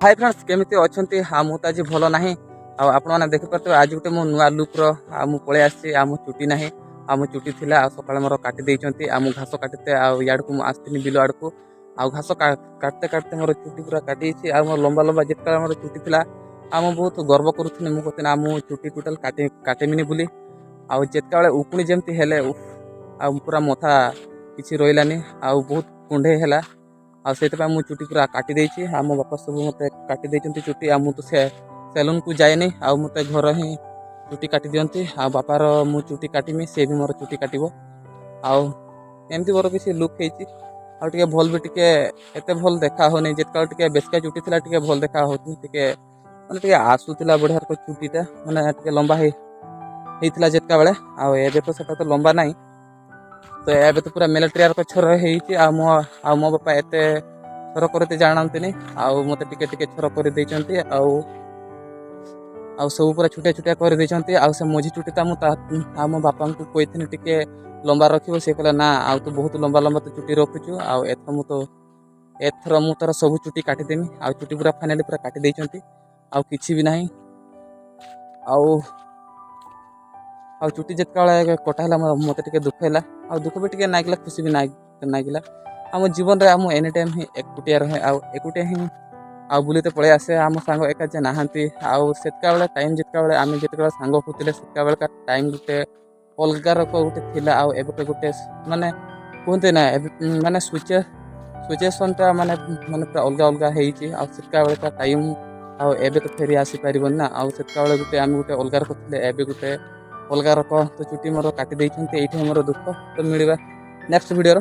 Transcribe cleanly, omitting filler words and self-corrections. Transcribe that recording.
High friends, କେମିତି ଅଛନ୍ତି? ଆଉ ମୁଁ ତ ଆଜି ଭଲ ନାହିଁ। ଆଉ ଆପଣମାନେ ଦେଖିପାରୁଥିବେ, ଆଜି ଗୋଟେ ମୁଁ ନୂଆ ଲୁକ୍ର ଆଉ ମୁଁ ପଳେଇ ଆସିଛି। ଆଉ ମୁଁ ଚୁଟି ନାହିଁ, ଆଉ ମୁଁ ଚୁଟି ଥିଲା ଆଉ ସକାଳେ ମୋର କାଟି ଦେଇଛନ୍ତି। ଆଉ ମୁଁ ଘାସ କାଟିତେ ଆଉ ଇଆଡ଼କୁ ମୁଁ ଆସିଥିଲି ବିଲ ଆଡ଼କୁ, ଆଉ ଘାସ କାଟତେ କାଟତେ ମୋର ଚୁଟି ପୁରା କାଟିଯାଇଛି। ଆଉ ମୋର ଲମ୍ବା ଲମ୍ବା ଯେତେବେଳେ ମୋର ଚୁଟି ଥିଲା, ଆଉ ମୁଁ ବହୁତ ଗର୍ବ କରୁଥିଲି। ମୁଁ କହୁଥିଲି, ନା, ମୁଁ ଚୁଟି ଟୋଟାଲ୍ କାଟିମିନି ବୋଲି। ଆଉ ଯେତେବେଳେ ଉକୁଣି ଯେମିତି ହେଲେ, ଆଉ ପୁରା ମଥା କିଛି ରହିଲାନି, ଆଉ ବହୁତ କୁଣ୍ଢେଇ ହେଲା। ଆଉ ସେଇଥିପାଇଁ ମୁଁ ଚୁଟି ପୁରା କାଟି ଦେଇଛି। ଆଉ ମୋ ବାପା ସବୁ ମୋତେ କାଟି ଦେଇଛନ୍ତି ଚୁଟି। ଆଉ ମୁଁ ତ ସେ ସେଲୁନ୍କୁ ଯାଏନି, ଆଉ ମୋତେ ଘର ହିଁ ଚୁଟି କାଟି ଦିଅନ୍ତି। ଆଉ ବାପାର ମୁଁ ଚୁଟି କାଟିମି, ସେ ବି ମୋର ଚୁଟି କାଟିବ। ଆଉ ଏମିତି ମୋର କିଛି ଲୁକ୍ ହେଇଛି। ଆଉ ଟିକେ ଭଲ ବି ଟିକେ ଏତେ ଭଲ ଦେଖା ହେଉନି। ଯେତେବେଳେ ଟିକେ ବେଶିକା ଚୁଟି ଥିଲା, ଟିକେ ଭଲ ଦେଖା ହେଉନି, ଟିକେ ମାନେ ଟିକେ ଆସୁଥିଲା ବଢ଼ିଆ ଚୁଟିଟା, ମାନେ ଟିକେ ଲମ୍ବା ହେଇଥିଲା ଯେତେବେଳେ। ଆଉ ଏବେ ତ ସେଟା ତ ଲମ୍ବା ନାହିଁ, ତ ଏବେ ତ ପୁରା ମିଲିଟାରୀ ଛୋର ହେଇଛି। ଆଉ ମୋ ବାପା ଏତେ ଛୋର କରିତେ ଜାଣନ୍ତିନି, ଆଉ ମୋତେ ଟିକେ ଟିକେ ଛୋର କରିଦେଇଛନ୍ତି। ଆଉ ଆଉ ସବୁ ପୁରା ଛୋଟିଆ ଛୋଟିଆ କରିଦେଇଛନ୍ତି। ଆଉ ସେ ମଝି ଚୁଟିଟା ମୁଁ ଆଉ ମୋ ବାପାଙ୍କୁ କହିଥିଲି ଟିକେ ଲମ୍ବା ରଖିବ। ସେ କହିଲା, ନା, ଆଉ ତୁ ବହୁତ ଲମ୍ବା ଲମ୍ବା ତ ଚୁଟି ରଖୁଛୁ, ଆଉ ଏଥର ମୁଁ ତୋର ସବୁ ଚୁଟି କାଟିଦେମି। ଆଉ ଚୁଟି ପୁରା ଫାଇନାଲି ପୁରା କାଟି ଦେଇଛନ୍ତି, ଆଉ କିଛି ବି ନାହିଁ। ଆଉ ଆଉ ଚୁଟି ଯେତେବେଳେ କଟା ହେଲା, ମୋତେ ଟିକେ ଦୁଃଖ ହେଲା, ଆଉ ଦୁଃଖ ବି ଟିକେ ନାଗିଲା, ଖୁସି ବି ନାଗିଲା। ଆମ ଜୀବନରେ ଆଉ ମୁଁ ଏନି ଟାଇମ୍ ହିଁ ଏକୁଟିଆ ରହେ, ଆଉ ଏକୁଟିଆ ହିଁ ଆଉ ବୁଲିତେ ପଳେଇ ଆସେ। ଆମ ସାଙ୍ଗ ଏକା ଯେ ନାହାନ୍ତି। ଆଉ ସେତିକାବେଳେ ଟାଇମ୍, ଯେତେବେଳେ ଆମେ ଯେତେବେଳେ ସାଙ୍ଗ ହେଉଥିଲେ, ସେତିକାବେଳକା ଟାଇମ୍ ଗୋଟେ ଅଲଗା ରକ ଗୋଟେ ଥିଲା। ଆଉ ଏବେ ଗୋଟେ ମାନେ କୁହନ୍ତି ନା, ଏବେ ମାନେ ସିଚୁଏସନ୍ଟା ମାନେ ମାନେ ପୁରା ଅଲଗା ଅଲଗା ହେଇଛି। ଆଉ ସେତିକାବେଳକା ଟାଇମ୍ ଆଉ ଏବେ ତ ଫେରି ଆସିପାରିବନି ନା। ଆଉ ସେତିକାବେଳେ ଗୋଟେ ଆମେ ଗୋଟେ ଅଲଗା ରକ ଥିଲେ, ଏବେ ଗୋଟେ ଅଲଗା ରକ। ତ ଚୁଟି ମୋର କାଟି ଦେଇଛନ୍ତି, ଏଇଠି ମୋର ଦୁଃଖ। ତ ମିଳିବା ନେକ୍ସଟ ଭିଡ଼ିଓର।